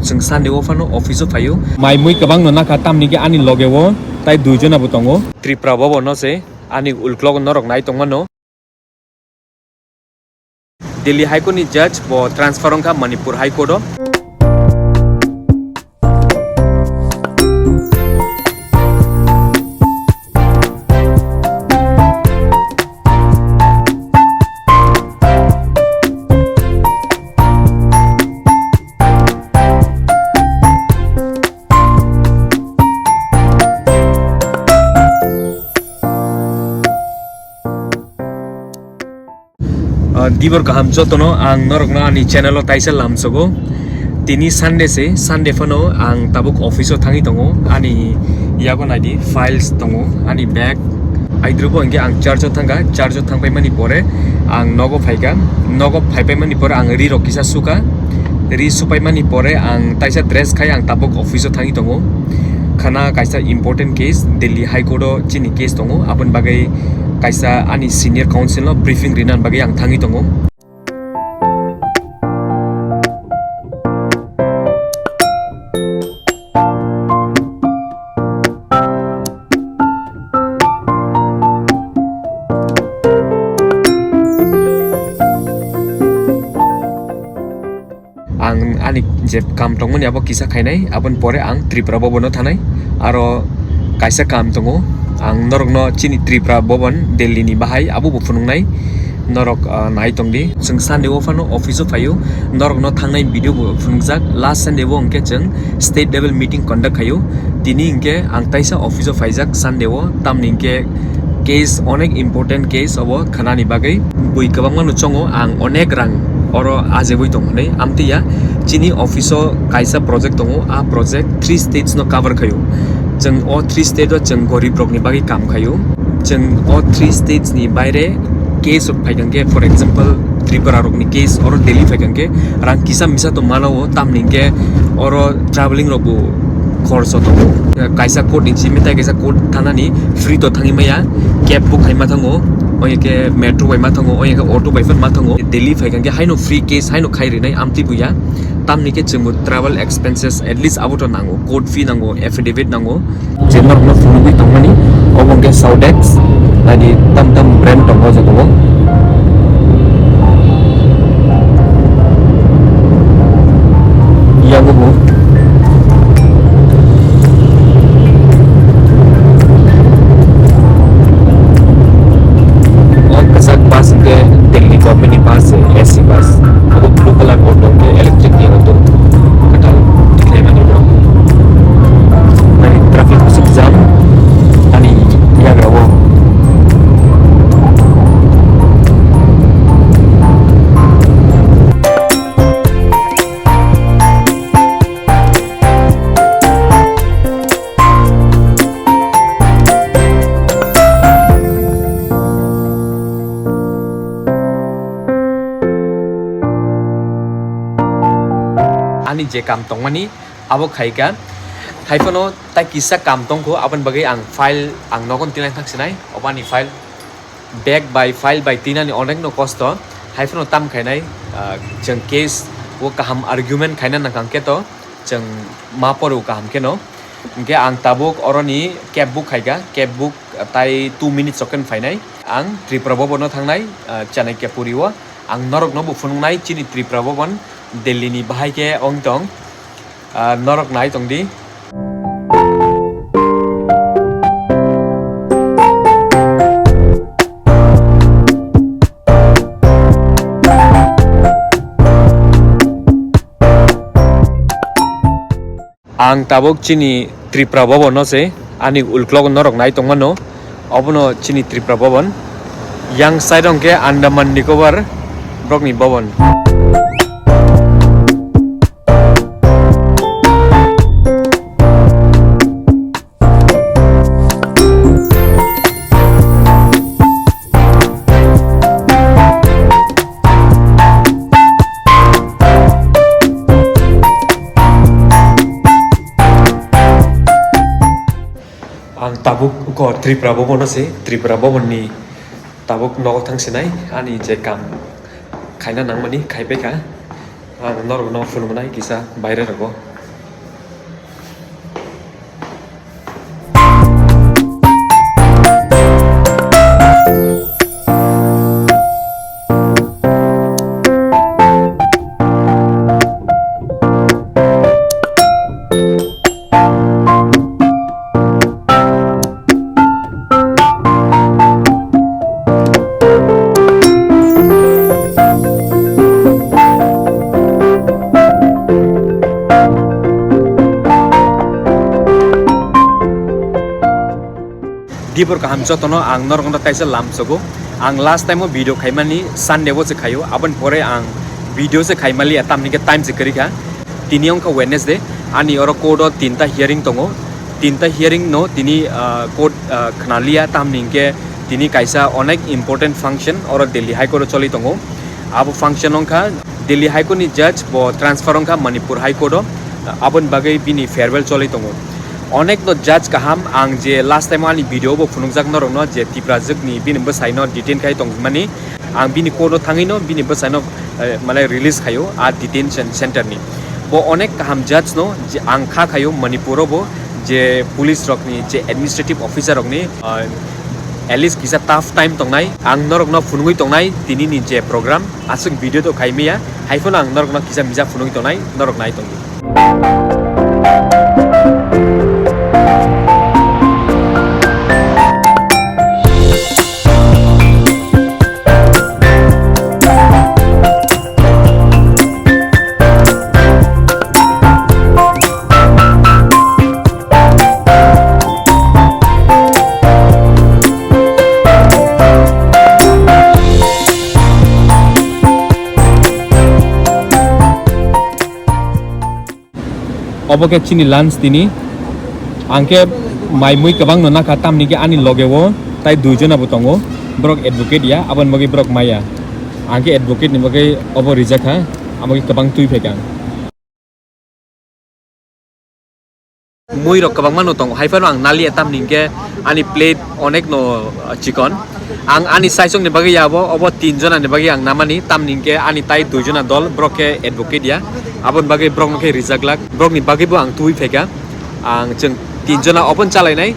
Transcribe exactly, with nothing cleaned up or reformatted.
Chwng Sunday o phano office o phaio. Mai mui kwbang no nakha, tamni khe ani loge o tai dui jona bo tongo. Tripura Bhavan no se ani ulklok norok nai tongmano. Delhi High Court ni judge bo transfer wngkha Manipur High Court o. Ah, dibor kaham jotono ang norokno ani channel o taisa lamsogo. Tini Sunday se, Sunday phano ang tabuk office o thangwi tongo. Ani yago naidi files tongo, ani bag. Aidrubo hwnkhe ang church o thangkha, church o thangpaimani pore ang nogo phaikha. Nogo phaipaimani pore ang ri rok kisa sukha. Ri supaimani pore ang taisa dress khai ang tabuk office o thangwi tongo. Khana kaisa important case, Delhi High Court o chini case tongo, aboni bagwi kaisa ani senior counsel no briefing rina bagwi ang thangwi tongo. Ang ani je kam tongmani abo kisa khainai, aboni pore ang Tripura Bhavan o thanai. Aro kaisa kam tongo, ang norokno chini Tripura Bhavan Delhi ni bahai abo bo phunuknai, norok, ah, nai tongdi. Chwng Sunday o phano office o phaio, norokno thangnai video bo phunukjak. Last Sunday o hwnkhe chwng state level meeting conduct khaio. Tini hwnkhe ang taisa office o phaijak Sunday o, tamni hwnkhe case, onek important case obo khanani bagwi. Bui kwbangma no chongo, ang onek rang oro ajebwi tong hwnwi. Amtwi ya, chini office o kaisa project tongo, a project three states no cover khaio. Chwng o three state o chwng gorib rokni bagwi kam khaio. Chwng o three states ni baire case rok phaikha khe, for example, Tripura rokni case oro Delhi phaikha khe rang kisa misa to mano o, tamni hwnkhe oro traveling rok bo khorso tongo. Kaisa court ni simi tai kaisa court thanani free to thangwi maya, cab book khai ma thango, oya khe metro bai ma thango, oya khe auto bai phano ma thango. Delhi phai kha khe haino free case haino khai rinai amtwi buya. Tamni khe chwngbo travel expenses at least abo to nango, court fee nango, affidavit nango. Je norokno phunugwi tongmani, obo hwnkhe Saudex, naidi tam tam brand tongo o jaga o. Yago bo. O kwchak bus hwnkhe Delhi government ni bus se, A C bus. Abo blue colour auto hwnkhe electric ni auto. Kwtal tikhlaimani borok. Nai traffic bwswk jam ani yagra o. Ani je kam tongmani abo khaikha. Haiphano tai kisa kam tongkho, aboni bagwi ang file ang nogon tinai thang sinai, obo ani file. Bag bai file bai tinani onekno kosto. Haiphano tam khainai, ah, chwng case o kaham argument khaina nangkang khe to chwng ma poro kaham kheno. Hwnkhe ang tabuk oroni cab book khaikha, cab book tai two minutes o khe phainai. Ang Tripura Bhavan o thangnai, ah, Chanakyapuri o. Ang norokno bo phunuknai chini Tripura Bhavan Delhi ni bahai khe ong tong. Ah, norok nai tong di. Ang tabuk chini Tripura Bhavan no se ani ulklok norok nai tongmano. Obono chini Tripura Bhavan. Yang side hwnkhe Andaman Nicobar borokni Bhavan. Ang tabuk ko Tripura Bhavan no se, Tripura Bhavan ni tabuk nogo thang sinai, ani je kam khaina nangmani khaipai kha. Ang norok no phunuknai kisa baire rogo. Dibor kaham jotono ang norokno taisa lamsogo. Ang last time o video khaimani Sunday o se khaio, aboni pore ang video se khaimaliya, tamni khe time se kwrwi kha. Tini wngkha Wednesday, ani oro court o tinta hearing tongo. Tinta hearing no tini, ah, court, ah, khnaliya, tamni hwnkhe tini kaisa onek important function oro Delhi High Court o choli tongo. Abo function wngkha Delhi High Court ni judge bo transfer wngkha Manipur High Court o, aboni bagwi bini farewell choli tongo. Onek no judge kaham, ang je last time ani video bo phunukjak norokno je Tiprajwk ni bini bwsai no detain khai tongmani, ang bini court o thangwi no bini bwsai no, eh, mane release khaio a detention center ni. Bo onek kaham judge no je ang kha khaio Manipur o bo je police rok ni je administrative officer rok ni, ah, at least kisa tough time tongnai, ang norokno phunugwi tongnai tini ni je program, aswk video to khaimaya, haiphano ang norokno kisa misa phunugwi tongnai, norok nai tongdi. Obo khe chini lunch tini. Ang khe mai mui kwbang no nakha, tamni khe ani loge o tai dui jona bo tongo. Borok advocate ya, aboni bagwi borok maya. Ang khe advocate ni bagwi obo rijak kha, amo khe kwbang twi phaikha. Mui rok kwbangma no tongo, hai phano ang naliya, tamni hwnkhe ani plate onek no, uh, chikon. Ang ani saisok ni bagwi ya abo, obo tin jona ni bagwi ang namani, tamni hwnkhe ani tai dui jona dol, borok khe advocate ya, aboni bagwi borok no khe rijak lak, borok ni bagwi bo ang twi phaikha. Ang chwng tin jona obo chalainai.